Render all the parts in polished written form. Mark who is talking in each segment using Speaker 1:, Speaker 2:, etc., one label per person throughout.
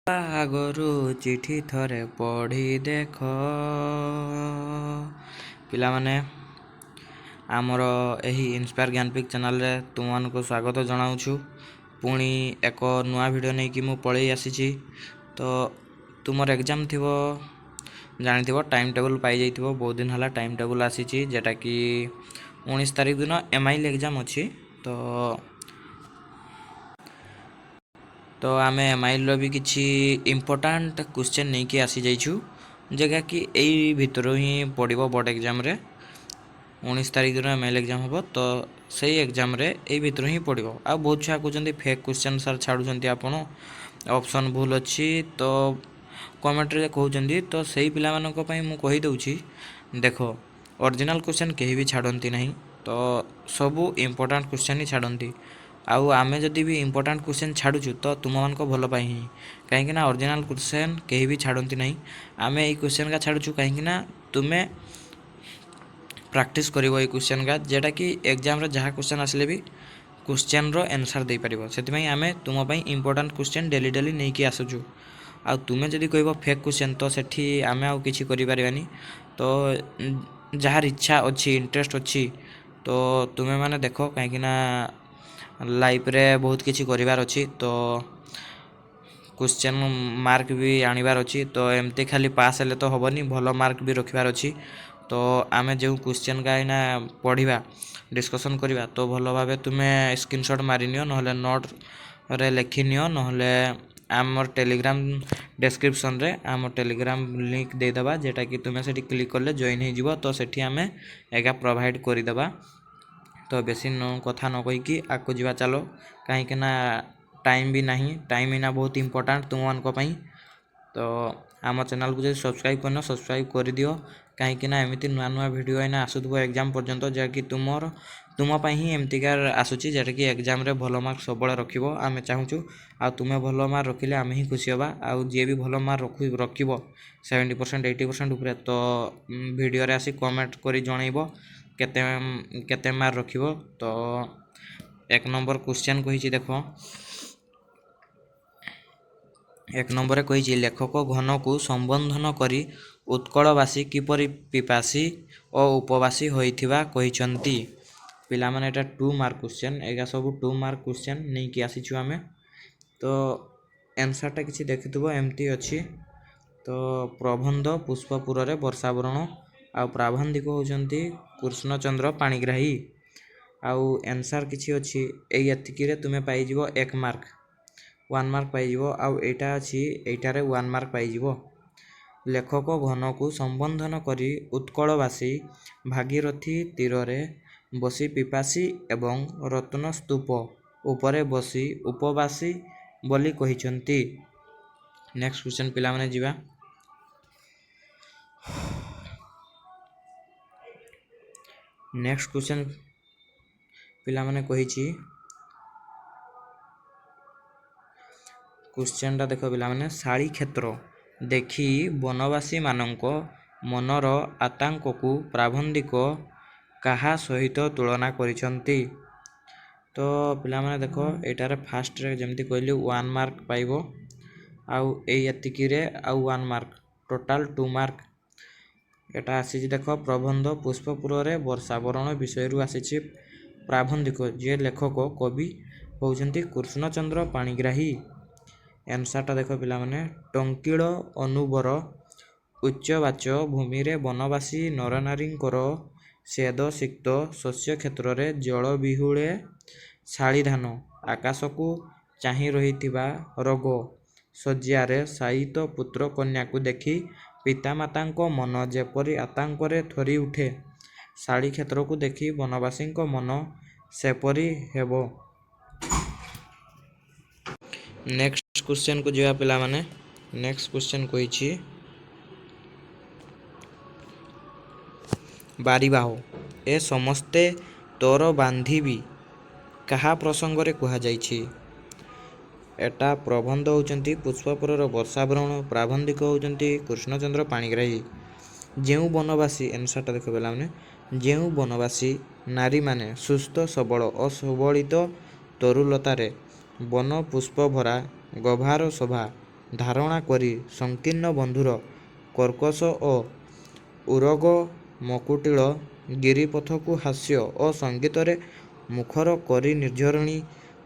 Speaker 1: ଆଗରୁ ଚିଠି ଥରେ ପଢ଼ି ଦେଖ। ପିଲାମାନେ, ଆମର ଏହି ଇନ୍ସପାୟାର ଜ୍ଞାନପିକ୍ ଚ୍ୟାନେଲରେ ତୁମମାନଙ୍କୁ ସ୍ୱାଗତ ଜଣାଉଛୁ। ପୁଣି ଏକ ନୂଆ ଭିଡ଼ିଓ ନେଇକି ମୁଁ ପଳେଇ ଆସିଛି। ତ ତୁମର ଏକ୍ଜାମ୍ ଥିବ, ଜାଣିଥିବ, ଟାଇମ୍ ଟେବୁଲ୍ ପାଇଯାଇଥିବ। ବହୁତ ଦିନ ହେଲା ଟାଇମ୍ ଟେବୁଲ୍ ଆସିଛି, ଯେଉଁଟାକି 19 ତାରିଖ ଦିନ ଏମ୍ I L exam ଅଛି। ତ ଆମେ ଏମ୍ଆଇଏଲ୍ର ବି କିଛି ଇମ୍ପୋର୍ଟାଣ୍ଟ କ୍ୱେଶ୍ଚନ୍ ନେଇକି ଆସିଯାଇଛୁ, ଯେଉଁଟାକି ଏଇ ଭିତରୁ ହିଁ ପଡ଼ିବ। ବୋର୍ଡ଼ ଏକ୍ଜାମ୍ରେ 19 ତାରିଖ ଦିନ ଏମ୍ଆଇଏଲ୍ ଏକ୍ଜାମ୍ ହେବ, ତ ସେଇ ଏକ୍ଜାମ୍ରେ ଏଇ ଭିତରୁ ହିଁ ପଡ଼ିବ। ଆଉ ବହୁତ ଛୁଆ କହୁଛନ୍ତି, ଫେକ୍ କ୍ୱେଶ୍ଚନ୍ ସାର୍ ଛାଡ଼ୁଛନ୍ତି ଆପଣ, ଅପସନ୍ ଭୁଲ ଅଛି, ତ କମେଣ୍ଟରେ କହୁଛନ୍ତି। ତ ସେଇ ପିଲାମାନଙ୍କ ପାଇଁ ମୁଁ କହିଦେଉଛି, ଦେଖ, ଅରିଜିନାଲ୍ କ୍ୱେଶ୍ଚନ୍ କେହି ବି ଛାଡ଼ନ୍ତି ନାହିଁ, ତ ସବୁ ଇମ୍ପୋର୍ଟାଣ୍ଟ କ୍ୱେଶ୍ଚନ୍ ହିଁ ଛାଡ଼ନ୍ତି। ଆଉ ଆମେ ଯଦି ବି ଇମ୍ପୋର୍ଟାଣ୍ଟ କ୍ୱେଶ୍ଚନ୍ ଛାଡ଼ୁଛୁ, ତ ତୁମମାନଙ୍କ ଭଲ ପାଇଁ ହିଁ, କାହିଁକିନା ଅରିଜିନାଲ୍ କ୍ୱେଶ୍ଚନ୍ କେହି ବି ଛାଡ଼ନ୍ତି ନାହିଁ। ଆମେ ଏଇ କ୍ୱେଶ୍ଚନ୍ଟା ଛାଡ଼ୁଛୁ କାହିଁକିନା ତୁମେ ପ୍ରାକ୍ଟିସ୍ କରିବ ଏଇ କ୍ୱେଶ୍ଚନ୍ଟା, ଯେଉଁଟାକି ଏକ୍ଜାମ୍ରେ ଯାହା କ୍ୱେଶ୍ଚନ୍ ଆସିଲେ ବି କ୍ୱେଶ୍ଚନ୍ର ଆନ୍ସର୍ ଦେଇପାରିବ। ସେଥିପାଇଁ ଆମେ ତୁମ ପାଇଁ ଇମ୍ପୋର୍ଟାଣ୍ଟ କ୍ୱେଶ୍ଚନ୍ ଡେଲି ଡେଲି ନେଇକି ଆସୁଛୁ। ଆଉ ତୁମେ ଯଦି କହିବ ଫେକ୍ କ୍ୱେଶ୍ଚନ୍, ତ ସେଠି ଆମେ ଆଉ କିଛି କରିପାରିବାନି। ତ ଯାହାର ଇଚ୍ଛା ଅଛି, ଇଣ୍ଟରେଷ୍ଟ ଅଛି, ତ ତୁମେମାନେ ଦେଖ, କାହିଁକିନା ଲାଇଫ୍ରେ ବହୁତ କିଛି କରିବାର ଅଛି, ତ କ୍ୱେଶ୍ଚନ୍ ମାର୍କ ବି ଆଣିବାର ଅଛି। ତ ଏମିତି ଖାଲି ପାସ୍ ହେଲେ ତ ହେବନି, ଭଲ ମାର୍କ ବି ରଖିବାର ଅଛି। ତ ଆମେ ଯେଉଁ କ୍ୱେଶ୍ଚନ୍ ଏଇନା ପଢ଼ିବା, ଡିସ୍କସନ୍ କରିବା, ତ ଭଲ ଭାବେ ତୁମେ ସ୍କ୍ରିନସଟ୍ ମାରିନିଅ, ନହେଲେ ନୋଟ୍ରେ ଲେଖିନିଅ, ନହେଲେ ଆମର ଟେଲିଗ୍ରାମ ଡେସ୍କ୍ରିପସନ୍ରେ ଆମ ଟେଲିଗ୍ରାମ ଲିଙ୍କ୍ ଦେଇଦେବା, ଯେଉଁଟାକି ତୁମେ ସେଠି କ୍ଲିକ୍ କଲେ ଜଏନ୍ ହେଇଯିବ। ତ ସେଠି ଆମେ ଏଗା ପ୍ରୋଭାଇଡ଼ କରିଦେବା। ତ ବେଶୀ କଥା ନ କହିକି ଆଗକୁ ଯିବା ଚାଲ, କାହିଁକିନା ଟାଇମ୍ ବି ନାହିଁ। ଟାଇମ୍ ଏଇନା ବହୁତ ଇମ୍ପୋର୍ଟାଣ୍ଟ ତୁମମାନଙ୍କ ପାଇଁ। ତ ଆମ ଚ୍ୟାନେଲକୁ ଯଦି ସବସ୍କ୍ରାଇବ୍ କରିନ, ସବସ୍କ୍ରାଇବ୍ କରିଦିଅ, କାହିଁକିନା ଏମିତି ନୂଆ ନୂଆ ଭିଡ଼ିଓ ଏଇନା ଆସୁଥିବ ଏକ୍ଜାମ୍ ପର୍ଯ୍ୟନ୍ତ, ଯାହାକି ତୁମର ତୁମ ପାଇଁ ହିଁ ଏମିତିକା ଆସୁଛି, ଯେଉଁଟାକି ଏକ୍ଜାମ୍ରେ ଭଲ ମାର୍କ ସବୁବେଳେ ରଖିବ ଆମେ ଚାହୁଁଛୁ। ଆଉ ତୁମେ ଭଲ ମାର୍କ ରଖିଲେ ଆମେ ହିଁ ଖୁସି ହେବା। ଆଉ ଯିଏ ବି ଭଲ ମାର୍କ ରଖିବ 70%, 80% ଉପରେ, ତ ଭିଡ଼ିଓରେ ଆସି କମେଣ୍ଟ କରି ଜଣେଇବ କେତେ କେତେ ମାର୍କ ରଖିବ। ତ 1 ନମ୍ବର କ୍ୱେଶ୍ଚନ୍ କହିଛି, ଦେଖ, 1 ନମ୍ବରରେ କହିଛି, ଲେଖକ ଘନକୁ ସମ୍ବୋଧନ କରି ଉତ୍କଳବାସୀ କିପରି ପିପାସୀ ଓ ଉପବାସୀ ହୋଇଥିବା କହିଛନ୍ତି? ପିଲାମାନେ, ଏଇଟା 2 ମାର୍କ କ୍ୱେଶ୍ଚନ୍। ଏଗା ସବୁ 2 ମାର୍କ କ୍ୱେଶ୍ଚନ୍ ନେଇକି ଆସିଛୁ ଆମେ। ତ ଆନ୍ସର୍ଟା କିଛି ଦେଖିଥିବ, ଏମିତି ଅଛି। ତ ପ୍ରବନ୍ଧ ପୁଷ୍ପପୁରରେ ବର୍ଷାବରଣ, ଆଉ ପ୍ରାବନ୍ଧିକ ହେଉଛନ୍ତି କୃଷ୍ଣଚନ୍ଦ୍ର ପାଣିଗ୍ରାହୀ। ଆଉ ଆନ୍ସର୍ କିଛି ଅଛି, ଏଇ ଏତିକିରେ ତୁମେ ପାଇଯିବ 1 ମାର୍କ, 1 ମାର୍କ ପାଇଯିବ। ଆଉ ଏଇଟା ଅଛି, ଏଇଟାରେ 1 ମାର୍କ ପାଇଯିବ। ଲେଖକ ଘନକୁ ସମ୍ବୋଧନ କରି ଉତ୍କଳବାସୀ ଭାଗୀରଥୀ ତୀରରେ ବସି ପିପାସୀ ଏବଂ ରତ୍ନସ୍ତୂପ ଉପରେ ବସି ଉପବାସୀ ବୋଲି କହିଛନ୍ତି। ନେକ୍ସଟ କ୍ୱେଶ୍ଚନ୍ ପିଲାମାନେ ଯିବା। ନେକ୍ସଟ କ୍ୱେଶ୍ଚନ୍ ପିଲାମାନେ କହିଛି, କ୍ୱେଶ୍ଚନ୍ଟା ଦେଖ ପିଲାମାନେ, ଶାଳି କ୍ଷେତ୍ର ଦେଖି ବନବାସୀମାନଙ୍କ ମନର ଆତଙ୍କକୁ ପ୍ରାବନ୍ଧିକ କାହା ସହିତ ତୁଳନା କରିଛନ୍ତି? ତ ପିଲାମାନେ ଦେଖ, ଏଇଟାରେ ଫାଷ୍ଟରେ ଯେମିତି କହିଲି 1 ମାର୍କ ପାଇବ, ଆଉ ଏଇ ଏତିକିରେ ଆଉ 1 ମାର୍କ, ଟୋଟାଲ୍ 2 ମାର୍କ। ଏଟା ଆସିଛି ଦେଖ, ପ୍ରବନ୍ଧ ପୁଷ୍ପପୁରରେ ବର୍ଷାବରଣ ବିଷୟରୁ ଆସିଛି। ପ୍ରାବନ୍ଧିକ ଯିଏ ଲେଖକ କବି ହେଉଛନ୍ତି କୃଷ୍ଣଚନ୍ଦ୍ର ପାଣିଗ୍ରାହୀ। ଆନ୍ସର୍ଟା ଦେଖ ପିଲାମାନେ, ଟଙ୍କିଳ ଅନୁବର ଉଚ୍ଚବାଚ ଭୂମିରେ ବନବାସୀ ନରନାରୀଙ୍କର ସ୍ୱେଦସିକ୍ତ ଶସ୍ୟକ୍ଷେତ୍ରରେ ଜଳବିହୁଳେ ଶାଳିଧାନ, ଆକାଶକୁ ଚାହିଁ ରହିଥିବା ରୋଗ ଶଯ୍ୟାରେ ଶାୟିତ ପୁତ୍ରକନ୍ୟାକୁ ଦେଖି ପିତାମାତାଙ୍କ ମନ ଯେପରି ଆତଙ୍କରେ ଥରି ଉଠେ, ଶାଳି କ୍ଷେତ୍ରକୁ ଦେଖି ବନବାସୀଙ୍କ ମନ ସେପରି ହେବ। ନେକ୍ସଟ କ୍ୱେଶ୍ଚନ୍କୁ ଯିବା ପିଲାମାନେ। ନେକ୍ସଟ କ୍ୱେଶ୍ଚନ୍ କହିଛି, ବାରିବାହ ଏ ସମସ୍ତେ ତୋର ବାନ୍ଧିବି କାହା ପ୍ରସଙ୍ଗରେ କୁହାଯାଇଛି? ଏଟା ପ୍ରବନ୍ଧ ହେଉଛନ୍ତି ପୁଷ୍ପପୁରର ବର୍ଷାବରଣ, ପ୍ରାବନ୍ଧିକ ହେଉଛନ୍ତି କୃଷ୍ଣଚନ୍ଦ୍ର ପାଣିଗ୍ରାହୀ। ଯେଉଁ ବନବାସୀ, ଆନ୍ସର୍ଟା ଦେଖ ପିଲାମାନେ, ଯେଉଁ ବନବାସୀ ନାରୀମାନେ ସୁସ୍ଥ ସବଳ ଓ ସୁବଳିତ ତରୁଲତାରେ ବନ ପୁଷ୍ପଭରା ଗଭାର ଶୋଭା ଧାରଣା କରି ସଂକୀର୍ଣ୍ଣ ବନ୍ଧୁର କର୍କଶ ଓ ଉରଗମକୁଟିଳ ଗିରିପଥକୁ ହାସ୍ୟ ଓ ସଙ୍ଗୀତରେ ମୁଖର କରି ନିର୍ଝରିଣୀ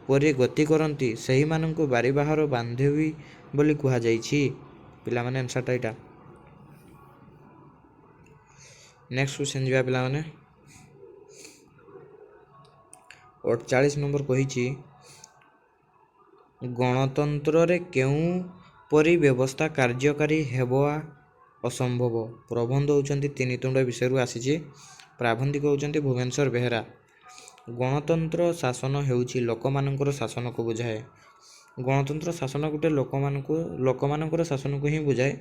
Speaker 1: ପରି ଗତି କରନ୍ତି, ସେହିମାନଙ୍କୁ ବାରିବାହାର ବାନ୍ଧବୀ ବୋଲି କୁହାଯାଇଛି। ପିଲାମାନେ, ଆନ୍ସର୍ଟା ଏଇଟା। ନେକ୍ସଟ କ୍ୱେଶ୍ଚନ୍ ଯିବା ପିଲାମାନେ। 48 ନମ୍ବର କହିଛି, ଗଣତନ୍ତ୍ରରେ କେଉଁ ପରି ବ୍ୟବସ୍ଥା କାର୍ଯ୍ୟକାରୀ ହେବା ଅସମ୍ଭବ? ପ୍ରବନ୍ଧ ହେଉଛନ୍ତି ତିନି ତୁଣ୍ଡ ବିଷୟରୁ ଆସିଛି, ପ୍ରାବନ୍ଧିକ ହେଉଛନ୍ତି ଭୁବନେଶ୍ୱର ବେହେରା। ଗଣତନ୍ତ୍ର ଶାସନ ହେଉଛି ଲୋକମାନଙ୍କର ଶାସନକୁ ବୁଝାଏ। ଗଣତନ୍ତ୍ର ଶାସନ ଗୋଟେ ଲୋକମାନଙ୍କୁ, ଲୋକମାନଙ୍କର ଶାସନକୁ ହିଁ ବୁଝାଏ,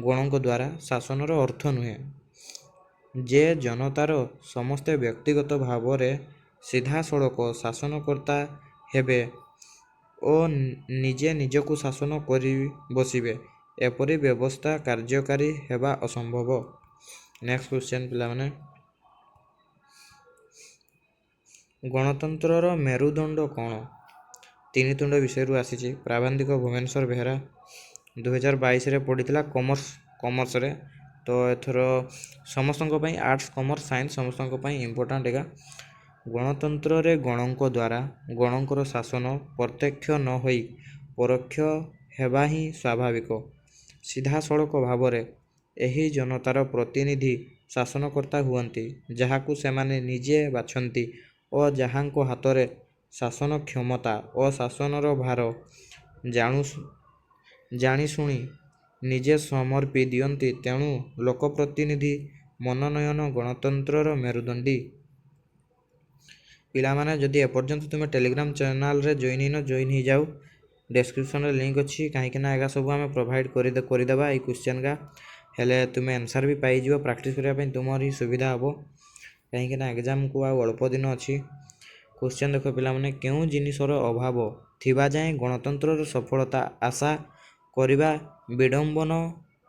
Speaker 1: ଗଣଙ୍କ ଦ୍ୱାରା ଶାସନର ଅର୍ଥ ନୁହେଁ ଯେ ଜନତାର ସମସ୍ତେ ବ୍ୟକ୍ତିଗତ ଭାବରେ ସିଧାସଳଖ ଶାସନକର୍ତ୍ତା ହେବେ ଓ ନିଜେ ନିଜକୁ ଶାସନ କରି ବସିବେ। ଏପରି ବ୍ୟବସ୍ଥା କାର୍ଯ୍ୟକାରୀ ହେବା ଅସମ୍ଭବ। ନେକ୍ସଟ କ୍ୱେଶ୍ଚନ୍ ପିଲାମାନେ, ଗଣତନ୍ତ୍ରର ମେରୁଦଣ୍ଡ କ'ଣ? ତିନି ତୁଣ୍ଡ ବିଷୟରୁ ଆସିଛି, ପ୍ରାବନ୍ଧିକ ଭୁବନେଶ୍ୱର ବେହେରା। 2022ରେ ପଡ଼ିଥିଲା କମର୍ସରେ। ତ ଏଥର ସମସ୍ତଙ୍କ ପାଇଁ, ଆର୍ଟ୍ସ, କମର୍ସ, ସାଇନ୍ସ ସମସ୍ତଙ୍କ ପାଇଁ ଇମ୍ପୋର୍ଟାଣ୍ଟ ଏକା। ଗଣତନ୍ତ୍ରରେ ଗଣଙ୍କ ଦ୍ୱାରା ଗଣଙ୍କର ଶାସନ ପ୍ରତ୍ୟକ୍ଷ ନ ହୋଇ ପରୋକ୍ଷ ହେବା ହିଁ ସ୍ୱାଭାବିକ। ସିଧାସଳଖ ଭାବରେ ଏହି ଜନତାର ପ୍ରତିନିଧି ଶାସନକର୍ତ୍ତା ହୁଅନ୍ତି, ଯାହାକୁ ସେମାନେ ନିଜେ ବାଛନ୍ତି ଓ ଯାହାଙ୍କ ହାତରେ ଶାସନ କ୍ଷମତା ଓ ଶାସନର ଭାର ଜାଣିଶୁଣି ନିଜେ ସମର୍ପି ଦିଅନ୍ତି। ତେଣୁ ଲୋକପ୍ରତିନିଧି ମନୋନୟନ ଗଣତନ୍ତ୍ରର ମେରୁଦଣ୍ଡୀ। ପିଲାମାନେ, ଯଦି ଏପର୍ଯ୍ୟନ୍ତ ତୁମେ ଟେଲିଗ୍ରାମ ଚ୍ୟାନେଲରେ ଜଏନ୍ ହେଇନ, ଜଏନ୍ ହେଇଯାଉ, ଡେସ୍କ୍ରିପସନ୍ରେ ଲିଙ୍କ୍ ଅଛି। କାହିଁକିନା ଏଗା ସବୁ ଆମେ ପ୍ରୋଭାଇଡ଼ କରିଦେବା ଏଇ କ୍ୱେଶ୍ଚନ୍ ଗା, ହେଲେ ତୁମେ ଆନ୍ସର୍ ବି ପାଇଯିବ, ପ୍ରାକ୍ଟିସ୍ କରିବା ପାଇଁ ତୁମର ହିଁ ସୁବିଧା ହେବ, କାହିଁକିନା ଏକ୍ଜାମ୍କୁ ଆଉ ଅଳ୍ପ ଦିନ ଅଛି। କ୍ୱେଶ୍ଚନ୍ ଦେଖ ପିଲାମାନେ, କେଉଁ ଜିନିଷର ଅଭାବ ଥିବା ଯାଏଁ ଗଣତନ୍ତ୍ରର ସଫଳତା ଆଶା କରିବା ବିଡ଼ମ୍ବନ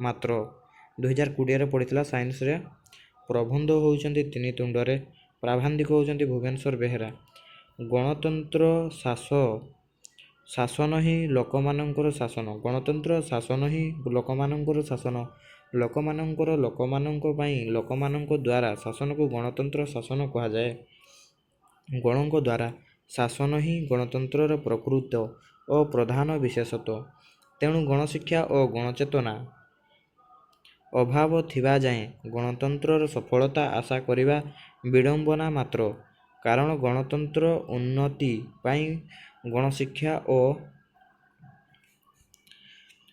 Speaker 1: ମାତ୍ର? 2020ରେ ପଡ଼ିଥିଲା ସାଇନ୍ସରେ। ପ୍ରବନ୍ଧ ହେଉଛନ୍ତି ତିନି ତୁଣ୍ଡରେ, ପ୍ରାବନ୍ଧିକ ହେଉଛନ୍ତି ଭୁବନେଶ୍ୱର ବେହେରା। ଗଣତନ୍ତ୍ର ଶାସନ ହିଁ ଲୋକମାନଙ୍କର ଶାସନ। ଗଣତନ୍ତ୍ର ଶାସନ ହିଁ ଲୋକମାନଙ୍କର ଶାସନ। ଲୋକମାନଙ୍କର, ଲୋକମାନଙ୍କ ପାଇଁ, ଲୋକମାନଙ୍କ ଦ୍ୱାରା ଶାସନକୁ ଗଣତନ୍ତ୍ର ଶାସନ କୁହାଯାଏ। ଗଣଙ୍କ ଦ୍ୱାରା ଶାସନ ହିଁ ଗଣତନ୍ତ୍ରର ପ୍ରକୃତ ଓ ପ୍ରଧାନ ବିଶେଷତ୍ୱ। ତେଣୁ ଗଣଶିକ୍ଷା ଓ ଗଣଚେତନା ଅଭାବ ଥିବା ଯାଏଁ ଗଣତନ୍ତ୍ରର ସଫଳତା ଆଶା କରିବା ବିଡ଼ମ୍ବନା ମାତ୍ର। କାରଣ ଗଣତନ୍ତ୍ର ଉନ୍ନତି ପାଇଁ ଗଣଶିକ୍ଷା ଓ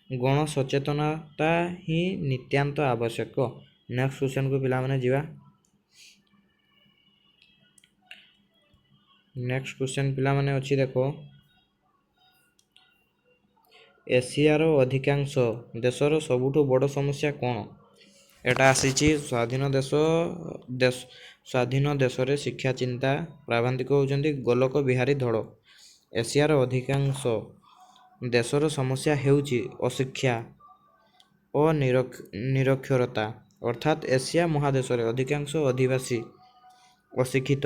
Speaker 1: ଗଣସଚେତନତା ହିଁ ନିତାନ୍ତ ଆବଶ୍ୟକ। ନେକ୍ସଟ କ୍ୱେଶ୍ଚନକୁ ପିଲାମାନେ ଯିବା। ନେକ୍ସଟ କ୍ୱେଶ୍ଚନ ପିଲାମାନେ ଅଛି ଦେଖ, ଏସିଆର ଅଧିକାଂଶ ଦେଶର ସବୁଠୁ ବଡ଼ ସମସ୍ୟା କ'ଣ? ଏଟା ଆସିଛି ସ୍ୱାଧୀନ ଦେଶ ସ୍ୱାଧୀନ ଦେଶରେ ଶିକ୍ଷା ଚିନ୍ତା, ପ୍ରାବନ୍ଧିକ ହେଉଛନ୍ତି ଗୋଲକ ବିହାରୀ ଧଳ। ଏସିଆର ଅଧିକାଂଶ ଦେଶର ସମସ୍ୟା ହେଉଛି ଅଶିକ୍ଷା ଓ ନିରକ୍ଷରତା। ଅର୍ଥାତ୍ ଏସିଆ ମହାଦେଶରେ ଅଧିକାଂଶ ଅଧିବାସୀ ଅଶିକ୍ଷିତ,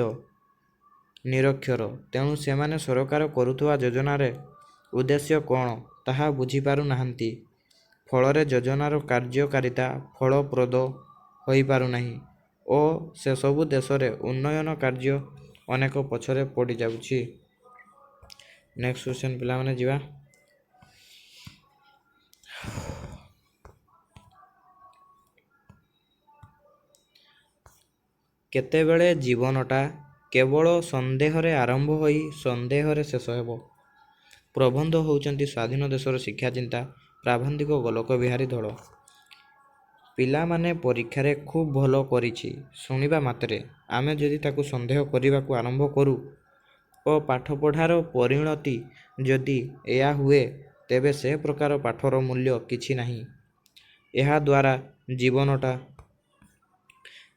Speaker 1: ନିରକ୍ଷର। ତେଣୁ ସେମାନେ ସରକାର କରୁଥିବା ଯୋଜନାର ଉଦ୍ଦେଶ୍ୟ କ'ଣ ତାହା ବୁଝିପାରୁନାହାନ୍ତି। ଫଳରେ ଯୋଜନାର କାର୍ଯ୍ୟକାରିତା ଫଳପ୍ରଦ ହୋଇପାରୁନାହିଁ ଓ ସେସବୁ ଦେଶରେ ଉନ୍ନୟନ କାର୍ଯ୍ୟ ଅନେକ ପଛରେ ପଡ଼ିଯାଉଛି। ନେକ୍ସଟ କ୍ୱେଶ୍ଚନ୍ ପିଲାମାନେ ଯିବା। କେତେବେଳେ ଜୀବନଟା କେବଳ ସନ୍ଦେହରେ ଆରମ୍ଭ ହୋଇ ସନ୍ଦେହରେ ଶେଷ ହେବ? ପ୍ରବନ୍ଧ ହେଉଛନ୍ତି ସ୍ୱାଧୀନ ଦେଶର ଶିକ୍ଷା ଚିନ୍ତା, ପ୍ରାବନ୍ଧିକ ଗୋଲକ ବିହାରୀ ଧଳ। ପିଲାମାନେ ପରୀକ୍ଷାରେ ଖୁବ୍ ଭଲ କରିଛି ଶୁଣିବା ମାତ୍ରେ ଆମେ ଯଦି ତାକୁ ସନ୍ଦେହ କରିବାକୁ ଆରମ୍ଭ କରୁ ଓ ପାଠପଢ଼ାର ପରିଣତି ଯଦି ଏୟା ହୁଏ, ତେବେ ସେ ପ୍ରକାର ପାଠର ମୂଲ୍ୟ କିଛି ନାହିଁ। ଏହାଦ୍ୱାରା ଜୀବନଟା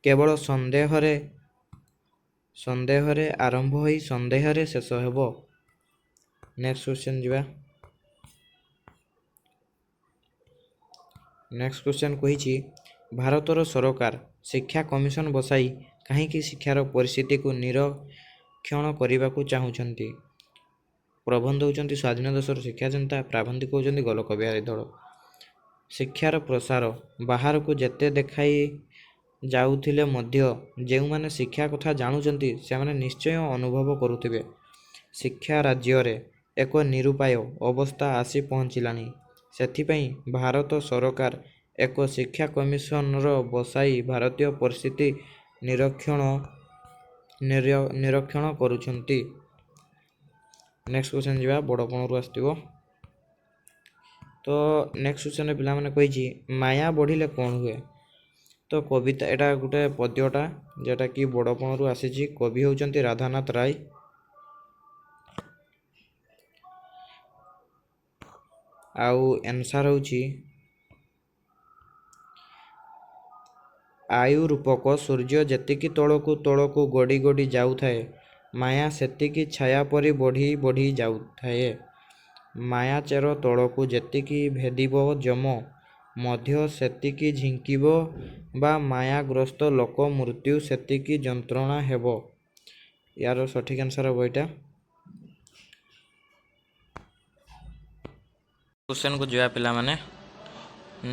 Speaker 1: କେବଳ ସନ୍ଦେହରେ ଆରମ୍ଭ ହୋଇ ସନ୍ଦେହରେ ଶେଷ ହେବ। ନେକ୍ସଟ କ୍ୱେଶ୍ଚନ୍ ଯିବା। ନେକ୍ସଟ କ୍ୱେଶ୍ଚନ୍ କହିଛି, ଭାରତର ସରକାର ଶିକ୍ଷା କମିଶନ ବସାଇ କାହିଁକି ଶିକ୍ଷାର ପରିସ୍ଥିତିକୁ ନିରୀକ୍ଷଣ କରିବାକୁ ଚାହୁଁଛନ୍ତି? ପ୍ରବନ୍ଧ ହେଉଛନ୍ତି ସ୍ୱାଧୀନ ଦେଶର ଶିକ୍ଷା ଚିନ୍ତା, ପ୍ରାବନ୍ଧିକ ହେଉଛନ୍ତି ଗୋଲକ ବିହାରୀ ଧଳ। ଶିକ୍ଷାର ପ୍ରସାର ବାହାରକୁ ଯେତେ ଦେଖାଇ ଯାଉଥିଲେ ମଧ୍ୟ ଯେଉଁମାନେ ଶିକ୍ଷା କଥା ଜାଣୁଛନ୍ତି, ସେମାନେ ନିଶ୍ଚୟ ଅନୁଭବ କରୁଥିବେ, ଶିକ୍ଷା ରାଜ୍ୟରେ ଏକ ନିରୁପାୟ ଅବସ୍ଥା ଆସି ପହଞ୍ଚିଲାଣି। ସେଥିପାଇଁ ଭାରତ ସରକାର ଏକ ଶିକ୍ଷା କମିଶନର ବସାଇ ଭାରତୀୟ ପରିସ୍ଥିତି ନିରୀକ୍ଷଣ କରୁଛନ୍ତି। ନେକ୍ସଟ କ୍ୱେଶ୍ଚନ୍ ଯିବା, ବଡ଼ପଣରୁ ଆସିଥିବ। ତ ନେକ୍ସଟ କ୍ୱେଶ୍ଚନରେ ପିଲାମାନେ କହିଛି, ମାୟା ବଢ଼ିଲେ କ'ଣ ହୁଏ? ତ କବିତା, ଏଇଟା ଗୋଟେ ପଦ୍ୟଟା, ଯେଉଁଟାକି ବଡ଼ପଣରୁ ଆସିଛି। କବି ହେଉଛନ୍ତି ରାଧାନାଥ ରାୟ। ଆଉ ଆନ୍ସର୍ ହେଉଛି, ଆୟୁ ରୂପକ ସୂର୍ଯ୍ୟ ଯେତିକି ତଳକୁ ତଳକୁ ଗଡ଼ି ଗଡ଼ି ଯାଉଥାଏ, ମାୟା ସେତିକି ଛାୟା ପରି ବଢ଼ି ବଢ଼ି ଯାଉଥାଏ। ମାୟା ଚେର ତଳକୁ ଯେତିକି ଭେଦିବ, ଯମ ମଧ୍ୟ ସେତିକି ଝିଙ୍କିବ ବା ମାୟାଗ୍ରସ୍ତ ଲୋକ ମୃତ୍ୟୁ ସେତିକି ଯନ୍ତ୍ରଣା ହେବ। ୟାର ସଠିକ୍ ଆନ୍ସର୍ ହେବ ଏଇଟା। କ୍ୱେଶ୍ଚନ୍କୁ ଯିବା ପିଲାମାନେ।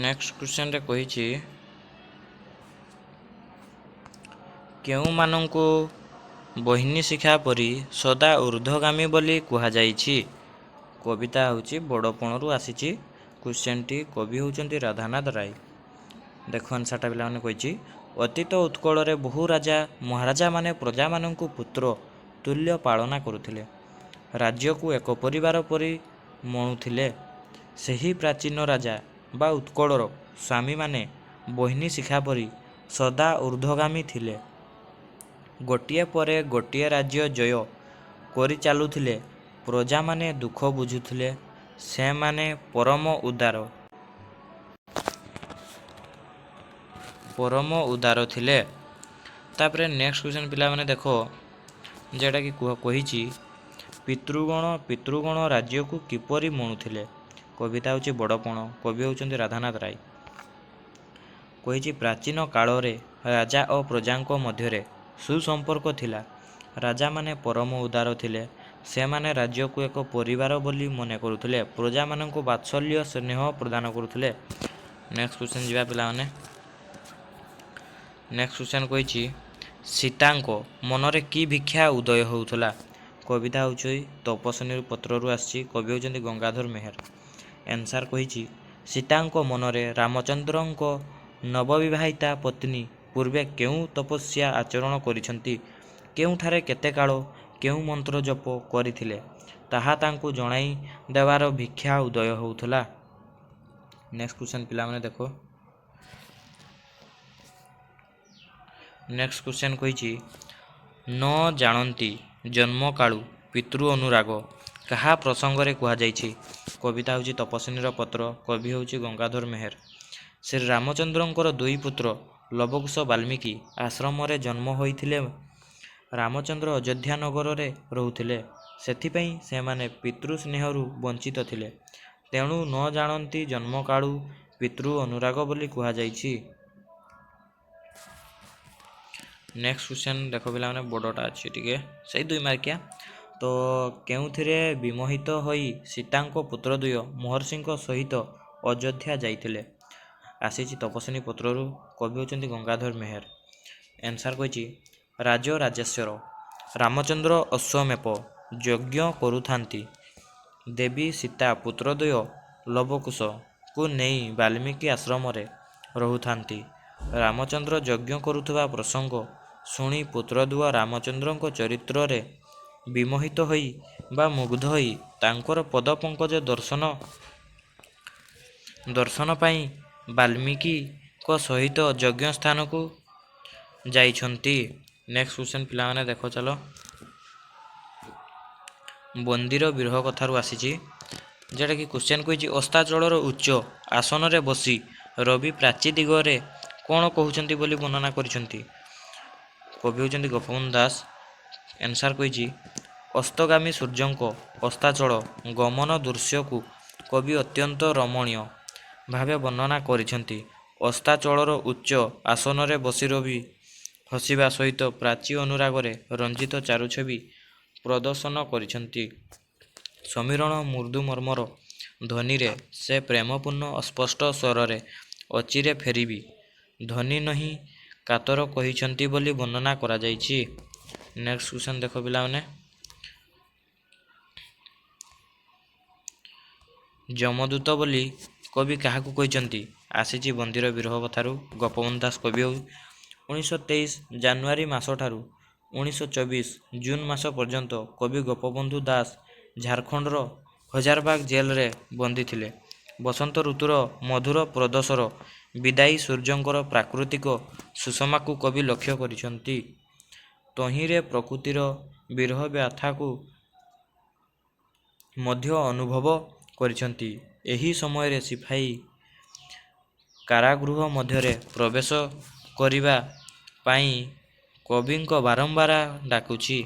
Speaker 1: ନେକ୍ସଟ କ୍ୱେଶ୍ଚନ୍ରେ କହିଛି, କେଉଁମାନଙ୍କୁ ବହ୍ନିଶିଖା ପରି ସଦା ଉର୍ଦ୍ଧ୍ୱଗାମୀ ବୋଲି କୁହାଯାଇଛି? କବିତା ହେଉଛି ବଡ଼ପଣରୁ ଆସିଛି କ୍ୱେଶ୍ଚନ୍ଟି, କବି ହେଉଛନ୍ତି ରାଧାନାଥ ରାୟ। ଦେଖ, ଆନ୍ସର୍ଟା ପିଲାମାନେ କହିଛି, ଅତୀତ ଉତ୍କଳରେ ବହୁ ରାଜା ମହାରାଜାମାନେ ପ୍ରଜାମାନଙ୍କୁ ପୁତ୍ର ତୁଲ୍ୟ ପାଳନା କରୁଥିଲେ, ରାଜ୍ୟକୁ ଏକ ପରିବାର ପରି ମଣୁଥିଲେ। ସେହି ପ୍ରାଚୀନ ରାଜା ବା ଉତ୍କଳର ସ୍ୱାମୀମାନେ ବହ୍ନିଶିଖା ପରି ସଦା ଉର୍ଦ୍ଧ୍ୱଗାମୀ ଥିଲେ। ଗୋଟିଏ ପରେ ଗୋଟିଏ ରାଜ୍ୟ ଜୟ କରିଚାଲୁଥିଲେ, ପ୍ରଜାମାନେ ଦୁଃଖ ବୁଝୁଥିଲେ, ସେମାନେ ପରମ ଉଦାର ଥିଲେ। ତାପରେ ନେକ୍ସଟ କ୍ୱେଶ୍ଚନ୍ ପିଲାମାନେ ଦେଖ, ଯେଉଁଟାକି କହିଛି, ପିତୃଗଣ ରାଜ୍ୟକୁ କିପରି ମଣୁଥିଲେ? କବିତା ହେଉଛି ବଡ଼ପଣ, କବି ହେଉଛନ୍ତି ରାଧାନାଥ ରାୟ। କହିଛି, ପ୍ରାଚୀନ କାଳରେ ରାଜା ଓ ପ୍ରଜାଙ୍କ ମଧ୍ୟରେ ସୁସମ୍ପର୍କ ଥିଲା। ରାଜାମାନେ ପରମ ଉଦାର ଥିଲେ। ସେମାନେ ରାଜ୍ୟକୁ ଏକ ପରିବାର ବୋଲି ମନେ କରୁଥିଲେ, ପ୍ରଜାମାନଙ୍କୁ ବାତ୍ସଲ୍ୟ ସ୍ନେହ ପ୍ରଦାନ କରୁଥିଲେ। ନେକ୍ସଟ କ୍ୱେଶ୍ଚନ୍ ଯିବା ପିଲାମାନେ। ନେକ୍ସଟ କ୍ୱେଶ୍ଚନ୍ କହିଛି, ସୀତାଙ୍କ ମନରେ କି ଭିକ୍ଷା ଉଦୟ ହେଉଥିଲା? କବିତା ହେଉଛି ତପସ୍ୱିନୀ ପତ୍ରରୁ ଆସିଛି, କବି ହେଉଛନ୍ତି ଗଙ୍ଗାଧର ମେହେର। ଆନ୍ସର୍ କହିଛି, ସୀତାଙ୍କ ମନରେ ରାମଚନ୍ଦ୍ରଙ୍କ ନବବିବାହିତା ପତ୍ନୀ ପୂର୍ବେ କେଉଁ ତପସ୍ୟା ଆଚରଣ କରିଛନ୍ତି, କେଉଁଠାରେ କେତେ କାଳ କେଉଁ ମନ୍ତ୍ର ଜପ କରିଥିଲେ, ତାହା ତାଙ୍କୁ ଜଣାଇ ଦେବାର ଭିକ୍ଷା ଉଦୟ ହେଉଥିଲା। ନେକ୍ସଟ କ୍ୱେଶ୍ଚନ୍ ପିଲାମାନେ ଦେଖ। ନେକ୍ସଟ କ୍ୱେଶ୍ଚନ୍ କହିଛି, ନ ଜାଣନ୍ତି ଜନ୍ମକାଳୁ ପିତୃ ଅନୁରାଗ କାହା ପ୍ରସଙ୍ଗରେ କୁହାଯାଇଛି? କବିତା ହେଉଛି ତପସ୍ୱିନୀର ପତ୍ର, କବି ହେଉଛି ଗଙ୍ଗାଧର ମେହେର। ଶ୍ରୀରାମଚନ୍ଦ୍ରଙ୍କର ଦୁଇ ପୁତ୍ର ଲବକୁଶ ବାଲ୍ମୀକି ଆଶ୍ରମରେ ଜନ୍ମ ହୋଇଥିଲେ। ରାମଚନ୍ଦ୍ର ଅଯୋଧ୍ୟା ନଗରରେ ରହୁଥିଲେ, ସେଥିପାଇଁ ସେମାନେ ପିତୃସ୍ନେହରୁ ବଞ୍ଚିତ ଥିଲେ। ତେଣୁ ନ ଜାଣନ୍ତି ଜନ୍ମକାଳୁ ପିତୃ ଅନୁରାଗ ବୋଲି କୁହାଯାଇଛି। ନେକ୍ସଟ କ୍ୱେଶ୍ଚନ୍ ଦେଖ ପିଲାମାନେ, ବଡ଼ଟା ଅଛି ଟିକେ, ସେଇ 2 ମାର୍କିଆ। ତ କେଉଁଥିରେ ବିମୋହିତ ହୋଇ ସୀତାଙ୍କ ପୁତ୍ର ଦ୍ୱୟ ମହର୍ଷିଙ୍କ ସହିତ ଅଯୋଧ୍ୟା ଯାଇଥିଲେ? ଆସିଛି ତପସ୍ୱିନୀ ପତ୍ରରୁ, କବି ହେଉଛନ୍ତି ଗଙ୍ଗାଧର ମେହେର। ଆନ୍ସର୍ କହିଛି, ରାଜ ରାଜେଶ୍ୱର ରାମଚନ୍ଦ୍ର ଅଶ୍ୱମେଧ ଯଜ୍ଞ କରୁଥାନ୍ତି। ଦେବୀ ସୀତା ପୁତ୍ରଦ୍ୱୟ ଲବକୁଶଙ୍କୁ ନେଇ ବାଲ୍ମୀକି ଆଶ୍ରମରେ ରହୁଥାନ୍ତି। ରାମଚନ୍ଦ୍ର ଯଜ୍ଞ କରୁଥିବା ପ୍ରସଙ୍ଗ ଶୁଣି ପୁତ୍ରଦ୍ୱୟ ରାମଚନ୍ଦ୍ରଙ୍କ ଚରିତ୍ରରେ ବିମୋହିତ ହୋଇ ବା ମୁଗ୍ଧ ହୋଇ ତାଙ୍କର ପଦପଙ୍କଜ ଦର୍ଶନ ପାଇଁ ବାଲ୍ମୀକିଙ୍କ ସହିତ ଯଜ୍ଞ ସ୍ଥାନକୁ ଯାଇଛନ୍ତି। ନେକ୍ସଟ କ୍ୱେଶ୍ଚନ୍ ପିଲାମାନେ ଦେଖ ଚାଲ। ବନ୍ଦୀର ବିରହ କଥାରୁ ଆସିଛି, ଯେଉଁଟାକି କ୍ୱେଶ୍ଚନ୍ କହିଛି, ଅସ୍ତାଚଳର ଉଚ୍ଚ ଆସନରେ ବସି ରବି ପ୍ରାଚୀ ଦିଗରେ କ'ଣ କହୁଛନ୍ତି ବୋଲି ବର୍ଣ୍ଣନା କରିଛନ୍ତି? କବି ହେଉଛନ୍ତି ଗୋପବନ୍ଧୁ ଦାସ। ଆନ୍ସର୍ କହିଛି, ଅସ୍ତଗାମୀ ସୂର୍ଯ୍ୟଙ୍କ ଅସ୍ତାଚଳ ଗମନ ଦୃଶ୍ୟକୁ କବି ଅତ୍ୟନ୍ତ ରମଣୀୟ ଭାବେ ବର୍ଣ୍ଣନା କରିଛନ୍ତି। ଅସ୍ତାଚଳର ଉଚ୍ଚ ଆସନରେ ବସି ରବି ହସିବା ସହିତ ପ୍ରାଚୀ ଅନୁରାଗରେ ରଞ୍ଜିତ ଚାରୁଛବି ପ୍ରଦର୍ଶନ କରିଛନ୍ତି। ସମୀରଣ ମୃଦୁ ମର୍ମର ଧ୍ୱନିରେ ସେ ପ୍ରେମପୂର୍ଣ୍ଣ ଅସ୍ପଷ୍ଟ ସ୍ୱରରେ ଅଚିରେ ଫେରିବି, ଧନୀ ନୋହି କାତର କହିଛନ୍ତି ବୋଲି ବର୍ଣ୍ଣନା କରାଯାଇଛି। ନେକ୍ସଟ କ୍ୱେଶ୍ଚନ୍ ଦେଖ ପିଲାମାନେ। ଯମଦୂତ ବୋଲି କବି କାହାକୁ କହିଛନ୍ତି? ଆସିଛି ବନ୍ଦୀର ବିରହ କଥାରୁ, ଗୋପବନ୍ଧୁ ଦାସ କବି ହେଉ। 1923 ଜାନୁଆରୀ ମାସଠାରୁ 1924 ଜୁନ୍ ମାସ ପର୍ଯ୍ୟନ୍ତ କବି ଗୋପବନ୍ଧୁ ଦାସ ଝାଡ଼ଖଣ୍ଡର ହଜାରବାଗ ଜେଲରେ ବନ୍ଦୀ ଥିଲେ। ବସନ୍ତ ଋତୁର ମଧୁର ପ୍ରଦୋଷର ବିଦାୟୀ ସୂର୍ଯ୍ୟଙ୍କର ପ୍ରାକୃତିକ ସୁଷମାକୁ କବି ଲକ୍ଷ୍ୟ କରିଛନ୍ତି। ତହିଁରେ ପ୍ରକୃତିର ବିରହ ବ୍ୟଥାକୁ ମଧ୍ୟ ଅନୁଭବ କରିଛନ୍ତି। ଏହି ସମୟରେ ସିପାହୀ କାରାଗୃହ ମଧ୍ୟରେ ପ୍ରବେଶ କରିବା ପାଇଁ କବିଙ୍କ ବାରମ୍ବାର ଡାକୁଛି।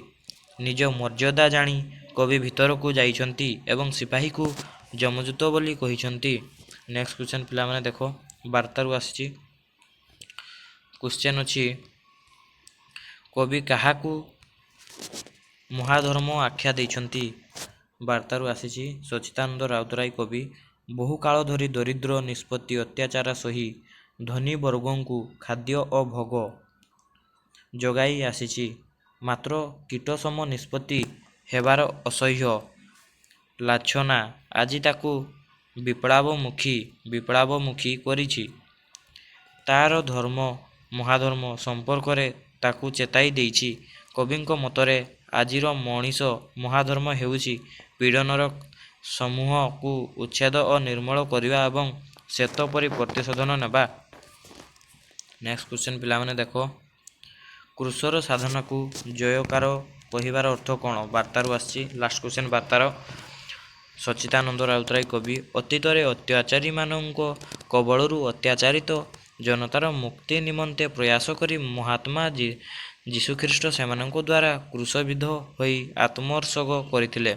Speaker 1: ନିଜ ମର୍ଯ୍ୟାଦା ଜାଣି କବି ଭିତରକୁ ଯାଇଛନ୍ତି ଏବଂ ସିପାହୀକୁ ଯମଦୂତ ବୋଲି କହିଛନ୍ତି। ନେକ୍ସଟ କ୍ୱେଶ୍ଚନ୍ ପିଲାମାନେ ଦେଖ, ବାର୍ତ୍ତାରୁ ଆସିଛି। କ୍ୱେଶ୍ଚନ୍ ଅଛି, କବି କାହାକୁ ମହାଧର୍ମ ଆଖ୍ୟା ଦେଇଛନ୍ତି? ବାର୍ତ୍ତାରୁ ଆସିଛି, ସଚ୍ଚିଦାନନ୍ଦ ରାଉତରାୟ କବି। ବହୁକାଳ ଧରି ଦରିଦ୍ର ନିଷ୍ପତ୍ତି ଅତ୍ୟାଚାର ସହି ଧନୀ ବର୍ଗଙ୍କୁ ଖାଦ୍ୟ ଓ ଭୋଗ ଯୋଗାଇ ଆସିଛି, ମାତ୍ର କୀଟସମ ନିଷ୍ପତ୍ତି ହେବାର ଅସହ୍ୟ ଲାଞ୍ଛନା ଆଜି ତାକୁ ବିପ୍ଳବମୁଖୀ କରିଛି। ତାର ଧର୍ମ ମହାଧର୍ମ ସମ୍ପର୍କରେ ତାକୁ ଚେତାଇ ଦେଇଛି। କବିଙ୍କ ମତରେ ଆଜିର ମଣିଷ ମହାଧର୍ମ ହେଉଛି ପୀଡ଼ନର ସମୂହକୁ ଉଚ୍ଛେଦ ଓ ନିର୍ମୂଳ କରିବା ଏବଂ ସେତପରି ପ୍ରତିଶୋଧ ନେବା। ନେକ୍ସଟ କ୍ୱେଶ୍ଚନ୍ ପିଲାମାନେ ଦେଖ, କୃଷର ସାଧନାକୁ ଜୟକାର କହିବାର ଅର୍ଥ କ'ଣ? ବାର୍ତ୍ତାରୁ ଆସିଛି, ଲାଷ୍ଟ କ୍ୱେଶ୍ଚନ୍ ବାର୍ତ୍ତାର, ସଚ୍ଚିଦାନନ୍ଦ ରାଉତରାୟ କବି। ଅତୀତରେ ଅତ୍ୟାଚାରୀମାନଙ୍କ କବଳରୁ ଅତ୍ୟାଚାରିତ ଜନତାର ମୁକ୍ତି ନିମନ୍ତେ ପ୍ରୟାସ କରି ମହାତ୍ମା ଯୀଶୁଖ୍ରୀଷ୍ଟ ସେମାନଙ୍କ ଦ୍ୱାରା କ୍ରୁଶବିଦ୍ଧ ହୋଇ ଆତ୍ମୋତ୍ସର୍ଗ କରିଥିଲେ।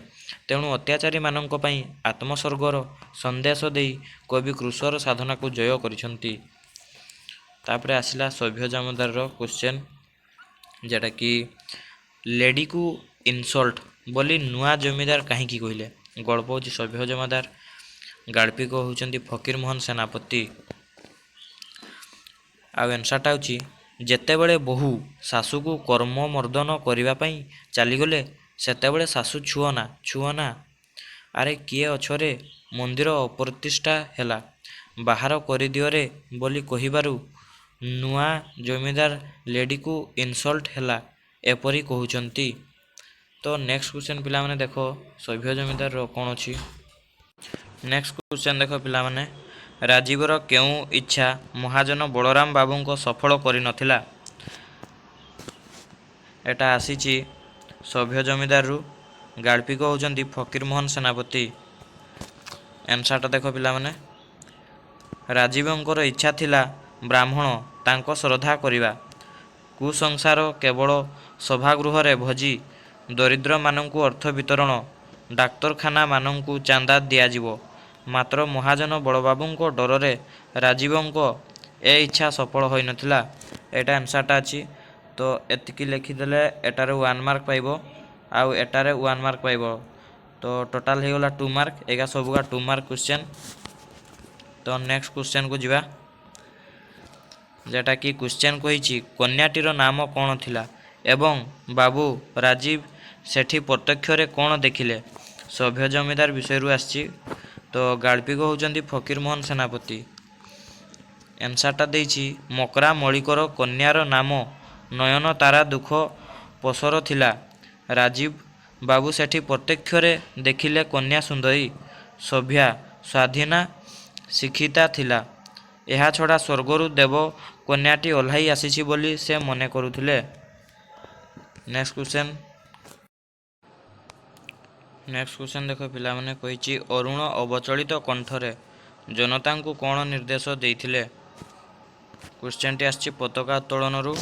Speaker 1: ତେଣୁ ଅତ୍ୟାଚାରୀମାନଙ୍କ ପାଇଁ ଆତ୍ମୋତ୍ସର୍ଗର ସନ୍ଦେଶ ଦେଇ କବି କୃଷର ସାଧନାକୁ ଜୟ କରିଛନ୍ତି। ତାପରେ ଆସିଲା ସଭ୍ୟ ଜମାଦାରର କ୍ୱେଶ୍ଚନ୍, ଯେଉଁଟାକି ଲେଡ଼ିକୁ ଇନସଲ୍ଟ ବୋଲି ନୂଆ ଜମିଦାର କାହିଁକି କହିଲେ? ଗଳ୍ପ ହେଉଛି ସଭ୍ୟ ଜମାଦାର, ଗାଳ୍ପିକ ହେଉଛନ୍ତି ଫକୀରମୋହନ ସେନାପତି। ଆଉ ଆନ୍ସର୍ଟା ହେଉଛି, ଯେତେବେଳେ ବୋହୂ ଶାଶୁକୁ କର୍ମମର୍ଦ୍ଦନ କରିବା ପାଇଁ ଚାଲିଗଲେ, ସେତେବେଳେ ଶାଶୁ ଛୁଅଁ ନା ଛୁଅଁ ନା, ଆରେ କିଏ ଅଛରେ, ମନ୍ଦିର ଅପ୍ରତିଷ୍ଠା ହେଲା, ବାହାର କରିଦିଅରେ ବୋଲି କହିବାରୁ ନୂଆ ଜମିଦାର ଲେଡ଼ିକୁ ଇନସଲ୍ଟ ହେଲା ଏପରି କହୁଛନ୍ତି। ତ ନେକ୍ସଟ କ୍ୱେଶ୍ଚନ୍ ପିଲାମାନେ ଦେଖ, ସଭ୍ୟ ଜମିଦାରର କ'ଣ ଅଛି। ନେକ୍ସଟ କ୍ୱେଶ୍ଚନ୍ ଦେଖ ପିଲାମାନେ, ରାଜୀବର କେଉଁ ଇଚ୍ଛା ମହାଜନ ବଳରାମ ବାବୁଙ୍କ ସଫଳ କରିନଥିଲା? ଏଟା ଆସିଛି ସଭ୍ୟ ଜମିଦାରରୁ, ଗାଳ୍ପିକ ହେଉଛନ୍ତି ଫକୀରମୋହନ ସେନାପତି। ଆନ୍ସର୍ଟା ଦେଖ ପିଲାମାନେ, ରାଜୀବଙ୍କର ଇଚ୍ଛା ଥିଲା ବ୍ରାହ୍ମଣ ତାଙ୍କ ଶ୍ରଦ୍ଧା କରିବା, କୁସଂସାର କେବଳ ସଭାଗୃହରେ ଭୋଜି, ଦରିଦ୍ରମାନଙ୍କୁ ଅର୍ଥ ବିତରଣ, ଡାକ୍ତରଖାନାମାନଙ୍କୁ ଚାନ୍ଦା ଦିଆଯିବ। ମାତ୍ର ମହାଜନ ବଳବାବୁଙ୍କ ଡରରେ ରାଜୀବଙ୍କ ଏ ଇଚ୍ଛା ସଫଳ ହୋଇନଥିଲା। ଏଇଟା ଆନ୍ସର୍ଟା ଅଛି। ତ ଏତିକି ଲେଖିଦେଲେ ଏଟାରେ 1 ମାର୍କ ପାଇବ ଆଉ ଏଟାରେ 1 ମାର୍କ ପାଇବ, ତ ଟୋଟାଲ୍ ହେଇଗଲା 2 ମାର୍କ। ଏଇଟା ସବୁକା 2 ମାର୍କ କ୍ୱେଶ୍ଚନ୍। ତ ନେକ୍ସଟ କ୍ୱେଶ୍ଚନ୍କୁ ଯିବା, ଯେଉଁଟାକି କ୍ୱେଶ୍ଚନ୍ କହିଛି, କନ୍ୟାଟିର ନାମ କ'ଣ ଥିଲା ଏବଂ ବାବୁ ରାଜୀବ ସେଠି ପ୍ରତ୍ୟକ୍ଷରେ କ'ଣ ଦେଖିଲେ? ସଭ୍ୟ ଜମିଦାର ବିଷୟରୁ ଆସିଛି, ତ ଗାଳ୍ପିକ ହେଉଛନ୍ତି ଫକୀରମୋହନ ସେନାପତି। ଆନ୍ସର୍ଟା ଦେଇଛି, ମକରା ମଳିକର କନ୍ୟାର ନାମ ନୟନତାରା ଦୁଃଖ ପସର ଥିଲା। ରାଜୀବ ବାବୁ ସେଠି ପ୍ରତ୍ୟକ୍ଷରେ ଦେଖିଲେ କନ୍ୟା ସୁନ୍ଦରୀ, ସଭ୍ୟା, ସ୍ୱାଧୀନା, ଶିକ୍ଷିତା ଥିଲା। ଏହାଛଡ଼ା ସ୍ୱର୍ଗରୁ ଦେବ କନ୍ୟାଟି ଓହ୍ଲାଇ ଆସିଛି ବୋଲି ସେ ମନେ କରୁଥିଲେ। ନେକ୍ସଟ କ୍ୱେଶ୍ଚନ୍ ଦେଖ ପିଲାମାନେ, କହିଛି ଅରୁଣ ଅବଚଳିତ କଣ୍ଠରେ ଜନତାଙ୍କୁ କ'ଣ ନିର୍ଦ୍ଦେଶ ଦେଇଥିଲେ? କ୍ୱେଶ୍ଚନ୍ଟି ଆସିଛି ପତାକା ଉତ୍ତୋଳନରୁ,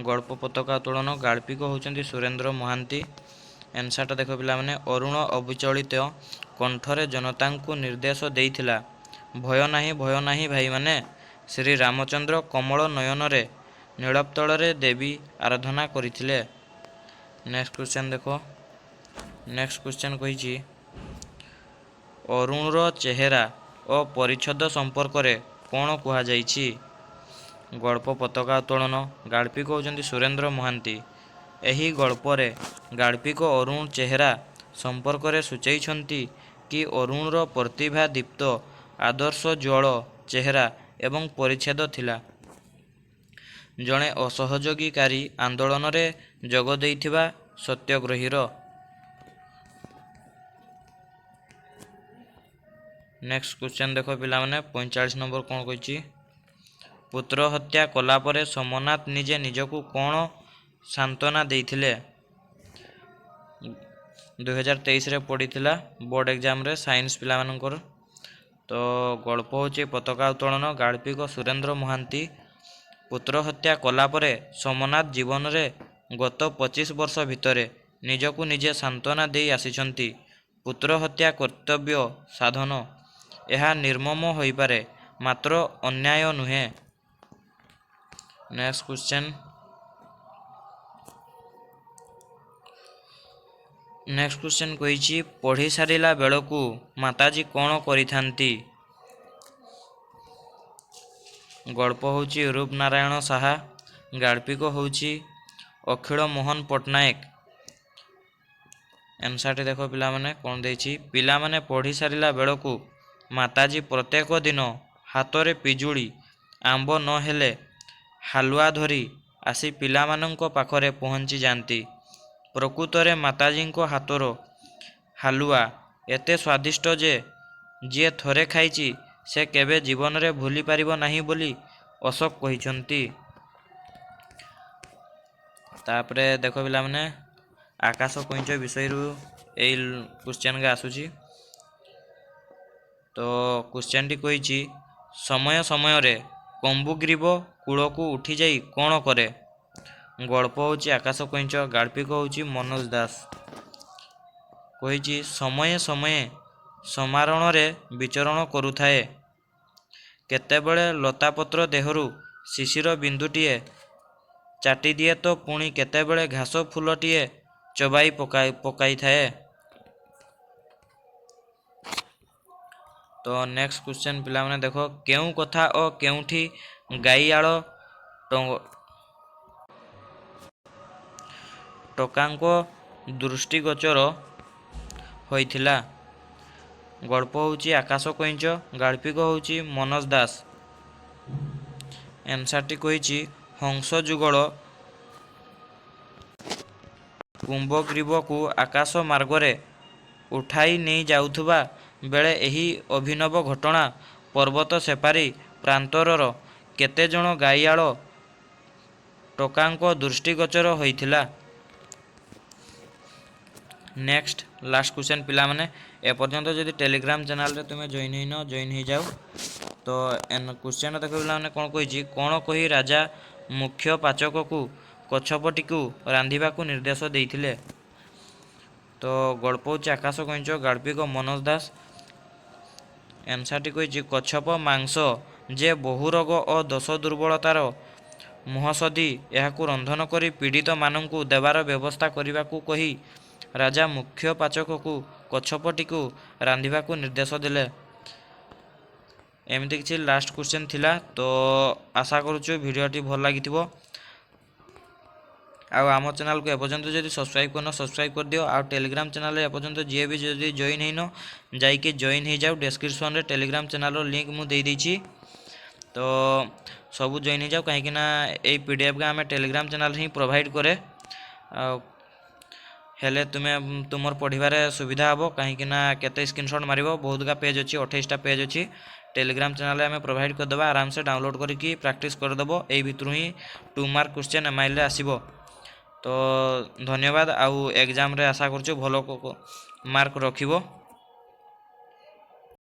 Speaker 1: ଗଳ୍ପ ପତାକା ଉତ୍ତୋଳନ, ଗାଳ୍ପିକ ହେଉଛନ୍ତି ସୁରେନ୍ଦ୍ର ମହାନ୍ତି। ଆନ୍ସର୍ଟା ଦେଖ ପିଲାମାନେ, ଅରୁଣ ଅବିଚଳିତ କଣ୍ଠରେ ଜନତାଙ୍କୁ ନିର୍ଦ୍ଦେଶ ଦେଇଥିଲା, ଭୟ ନାହିଁ, ଭୟ ନାହିଁ ଭାଇମାନେ, ଶ୍ରୀ ରାମଚନ୍ଦ୍ର କମଳ ନୟନରେ ନୀଳୋତ୍ପଳରେ ଦେବୀ ଆରାଧନା କରିଥିଲେ। ନେକ୍ସଟ କ୍ୱେଶ୍ଚନ୍ ଦେଖ। ନେକ୍ସଟ କ୍ୱେଶ୍ଚନ୍ କହିଛି, ଅରୁଣର ଚେହେରା ଓ ପରିଚ୍ଛଦ ସମ୍ପର୍କରେ କ'ଣ କୁହାଯାଇଛି? ଗଳ୍ପ ପତାକା ଉତ୍ତୋଳନ, ଗାଳ୍ପିକ ହେଉଛନ୍ତି ସୁରେନ୍ଦ୍ର ମହାନ୍ତି। ଏହି ଗଳ୍ପରେ ଗାଳ୍ପିକ ଅରୁଣ ଚେହେରା ସମ୍ପର୍କରେ ସୂଚେଇଛନ୍ତି କି ଅରୁଣର ପ୍ରତିଭା ଦୀପ୍ତ, ଆଦର୍ଶୋଜ୍ଜ୍ୱଳ ଚେହେରା ଏବଂ ପରିଚ୍ଛଦ ଥିଲା। ଜଣେ ଅସହଯୋଗୀକାରୀ ଆନ୍ଦୋଳନରେ ଯୋଗ ଦେଇଥିବା ସତ୍ୟାଗ୍ରହୀର। ନେକ୍ସଟ କ୍ୱେଶ୍ଚନ୍ ଦେଖ ପିଲାମାନେ, 45 ନମ୍ବର କ'ଣ କହିଛି? ପୁତ୍ର ହତ୍ୟା କଲାପରେ ସୋମନାଥ ନିଜେ ନିଜକୁ କ'ଣ ସାନ୍ତ୍ୱନା ଦେଇଥିଲେ? 2023ରେ ପଡ଼ିଥିଲା ବୋର୍ଡ଼ ଏକ୍ଜାମରେ ସାଇନ୍ସ ପିଲାମାନଙ୍କର। ତ ଗଳ୍ପ ହେଉଛି ପତାକା ଉତ୍ତୋଳନ, ଗାଳ୍ପିକ ସୁରେନ୍ଦ୍ର ମହାନ୍ତି। ପୁତ୍ର ହତ୍ୟା କଲାପରେ ସୋମନାଥ ଜୀବନରେ ଗତ 25 ବର୍ଷ ଭିତରେ ନିଜକୁ ନିଜେ ସାନ୍ତ୍ୱନା ଦେଇ ଆସିଛନ୍ତି, ପୁତ୍ର ହତ୍ୟା କର୍ତ୍ତବ୍ୟ ସାଧନ, ଏହା ନିର୍ମମ ହୋଇପାରେ, ମାତ୍ର ଅନ୍ୟାୟ ନୁହେଁ। ନେକ୍ସଟ କ୍ୱେଶ୍ଚନ୍, ନେକ୍ସଟ କ୍ୱେଶ୍ଚନ୍ କହିଛି, ପଢ଼ି ସାରିଲା ବେଳକୁ ମାତାଜୀ କ'ଣ କରିଥାନ୍ତି? ଗଳ୍ପ ହେଉଛି ରୂପନାରାୟଣ ସାହା, ଗାଳ୍ପିକ ହେଉଛି ଅଖିଳ ମୋହନ ପଟ୍ଟନାୟକ। ଆନ୍ସର୍ଟି ଦେଖ ପିଲାମାନେ କ'ଣ ଦେଇଛି। ପିଲାମାନେ ପଢ଼ି ସାରିଲା ବେଳକୁ ମାତାଜୀ ପ୍ରତ୍ୟେକ ଦିନ ହାତରେ ପିଜୁଳି, ଆମ୍ବ ନହେଲେ ହାଲୁଆ ଧରି ଆସି ପିଲାମାନଙ୍କ ପାଖରେ ପହଞ୍ଚି ଯାଆନ୍ତି। ପ୍ରକୃତରେ ମାତାଜୀଙ୍କ ହାତର ହାଲୁଆ ଏତେ ସ୍ୱାଦିଷ୍ଟ ଯେ ଯିଏ ଥରେ ଖାଇଛି ସେ କେବେ ଜୀବନରେ ଭୁଲି ପାରିବ ନାହିଁ ବୋଲି ଅଶୋକ କହିଛନ୍ତି। ତାପରେ ଦେଖ ପିଲାମାନେ, ଆକାଶ କଇଁଚ ବିଷୟରୁ ଏଇ କ୍ୱେଶ୍ଚନ୍ ଆସୁଛି। ତ କ୍ୱେଶ୍ଚନ୍ଟି କହିଛି, ସମୟ ସମୟରେ କମ୍ବୁଗ୍ରୀବ କୂଳକୁ ଉଠିଯାଇ କ'ଣ କରେ? ଗଳ୍ପ ହେଉଛି ଆକାଶ କଇଁଚ, ଗାଳ୍ପିକ ହେଉଛି ମନୋଜ ଦାସ। କହିଛି, ସମୟେ ସମୟେ ସମାରଣରେ ବିଚରଣ କରୁଥାଏ। କେତେବେଳେ ଲତାପତ୍ର ଦେହରୁ ଶିଶିର ବିନ୍ଦୁଟିଏ ଚାଟିଦିଏ ତ ପୁଣି କେତେବେଳେ ଘାସ ଫୁଲଟିଏ ଚୋବାଇ ପକାଇଥାଏ। ତ ନେକ୍ସଟ କ୍ୱେଶ୍ଚନ୍ ପିଲାମାନେ ଦେଖ, କେଉଁ କଥା ଓ କେଉଁଠି ଗାଈଆଳ ଟୋକାଙ୍କ ଦୃଷ୍ଟିଗୋଚର ହୋଇଥିଲା? ଗଳ୍ପ ହେଉଛି ଆକାଶ କଇଁଚ, ଗାଳ୍ପିକ ହେଉଛି ମନୋଜ ଦାସ। ଆନ୍ସର୍ଟି କହିଛି, ହଂସଯୁଗଳ କୁମ୍ଭଗ୍ରୀବକୁ ଆକାଶ ମାର୍ଗରେ ଉଠାଇ ନେଇ ଯାଉଥିବା ବେଳେ ଏହି ଅଭିନବ ଘଟଣା ପର୍ବତ ସେପାରି ପ୍ରାନ୍ତରର କେତେଜଣ ଗାଈଆଳ ଟୋକାଙ୍କ ଦୃଷ୍ଟିଗୋଚର ହୋଇଥିଲା। ନେକ୍ସଟ ଲାଷ୍ଟ କ୍ୱେଶ୍ଚନ୍ ପିଲାମାନେ, ଏପର୍ଯ୍ୟନ୍ତ ଯଦି ଟେଲିଗ୍ରାମ ଚ୍ୟାନେଲରେ ତୁମେ ଜଏନ୍ ହେଇନ, ଜଏନ୍ ହେଇଯାଅ। ତ କ୍ୱେଶ୍ଚନ୍ ଦେଖ ପିଲାମାନେ କ'ଣ କହିଛି, କ'ଣ କହି ରାଜା ମୁଖ୍ୟ ପାଚକକୁ କଚ୍ଛପଟିକୁ ରାନ୍ଧିବାକୁ ନିର୍ଦ୍ଦେଶ ଦେଇଥିଲେ? ତ ଗଳ୍ପ ହେଉଛି ଆକାଶ କଇଁଚ, ଗାଳ୍ପିକ ମନୋଜ ଦାସ। ଆନ୍ସର୍ଟି କହିଛି, କଚ୍ଛପ ମାଂସ ଯେ ବହୁ ରୋଗ ଓ ଦୋଷ ଦୁର୍ବଳତାର ମହୋଷଧି, ଏହାକୁ ରନ୍ଧନ କରି ପୀଡ଼ିତମାନଙ୍କୁ ଦେବାର ବ୍ୟବସ୍ଥା କରିବାକୁ କହି ରାଜା ମୁଖ୍ୟ ପାଚକକୁ କଚ୍ଛପଟିକୁ ରାନ୍ଧିବାକୁ ନିର୍ଦ୍ଦେଶ ଦେଲେ। ଏମିତି କିଛି ଲାଷ୍ଟ କ୍ୱେଶ୍ଚନ୍ ଥିଲା। ତ ଆଶା କରୁଛୁ ଭିଡ଼ିଓଟି ଭଲ ଲାଗିଥିବ। ଆଉ ଆମ ଚ୍ୟାନେଲକୁ ଏପର୍ଯ୍ୟନ୍ତ ଯଦି ସବସ୍କ୍ରାଇବ୍ କରିନ, ସବସ୍କ୍ରାଇବ୍ କରିଦିଅ। ଆଉ ଟେଲିଗ୍ରାମ ଚ୍ୟାନେଲରେ ଏପର୍ଯ୍ୟନ୍ତ ଯିଏ ବି ଯଦି ଜଏନ୍ ହେଇନ, ଯାଇକି ଜଏନ୍ ହେଇଯାଉ। ଡେସ୍କ୍ରିପସନ୍ରେ ଟେଲିଗ୍ରାମ ଚ୍ୟାନେଲର ଲିଙ୍କ୍ ମୁଁ ଦେଇଦେଇଛି, ତ ସବୁ ଜଏନ୍ ହେଇଯାଉ, କାହିଁକିନା ଏଇ ପିଡ଼ିଏଫ୍ ଆମେ ଟେଲିଗ୍ରାମ ଚ୍ୟାନେଲରେ ହିଁ ପ୍ରୋଭାଇଡ଼ କରେ। ଆଉ ହେଲେ ତୁମେ ତୁମର ପଢ଼ିବାରେ ସୁବିଧା ହେବ, କାହିଁକିନା କେତେ ସ୍କ୍ରିନସଟ୍ ମାରିବ, ବହୁତ ଗା ପେଜ୍ ଅଛି, 28ଟା ପେଜ୍ ଅଛି। ଟେଲିଗ୍ରାମ ଚ୍ୟାନେଲରେ ଆମେ ପ୍ରୋଭାଇଡ଼ କରିଦେବା, ଆରାମସେ ଡାଉନଲୋଡ଼ କରିକି ପ୍ରାକ୍ଟିସ୍ କରିଦେବ। ଏଇ ଭିତରୁ ହିଁ 2 ମାର୍କ କ୍ୱେଶ୍ଚନ୍ ଏମ୍ଆଇଏଲ୍ରେ ଆସିବ। ତ ଧନ୍ୟବାଦ, ଆଉ ଏକ୍ଜାମ୍ରେ ଆଶା କରୁଛୁ ଭଲ ମାର୍କ ରଖିବ।